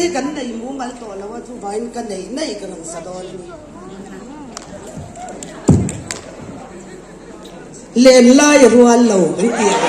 hi kan nei mumal tawh lo a, chuvangin ka neih neih ka rawn sa dawn a ni. Len lai rual lo kan ti ang.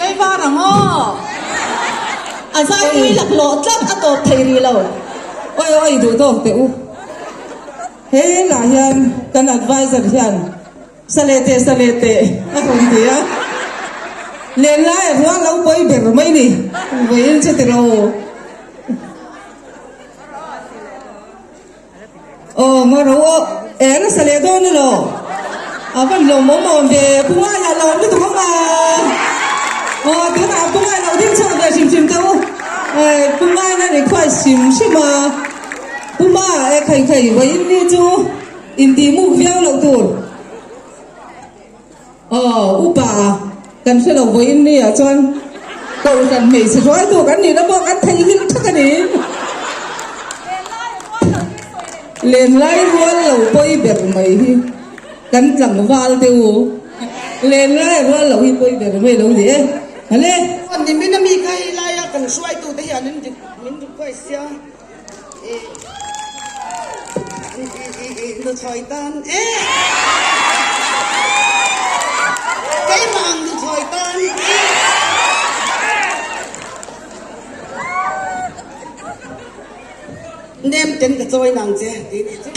Tlaivar ang aw. A zai pui laklawh tlat a tawp thei rih lo. Oi oi duh tawk teh u. He lah hian kan advisor hian sa leh teh sa leh teh a rawn ti a. Len lai a rual lo pawi ber mai ni. Vawiin chu ti lo. Aw Maro aw e nasa leh dawn elaw? A van lawmawm awm ve Pu Ngaia lawm lutuk ang a Aw tunah Pu Ngaia lo ding chhuak ve hrim hrim teh u Pu Ngaia na request hrim hrim a Pu Ma e khai khai vawiin ni chu intih muk viau loh tur Aw upa kan hre lo vawiin ni ah chuan kohhran hmeichhe hruaitu kan nihna pawh kan theihnghilh thak a ni. Lenlai rual lo pawi ber mai hi kan tlangval te u. Lenlai rual lo hi pawi ber mai lo ni e. Hale. Nimin a mi kha hei lai a. kan hruaitute hian min request sia i nuthlawi tan e keimah ang nuthlawi tan Nem ten ka chawi nang che ti nih chu.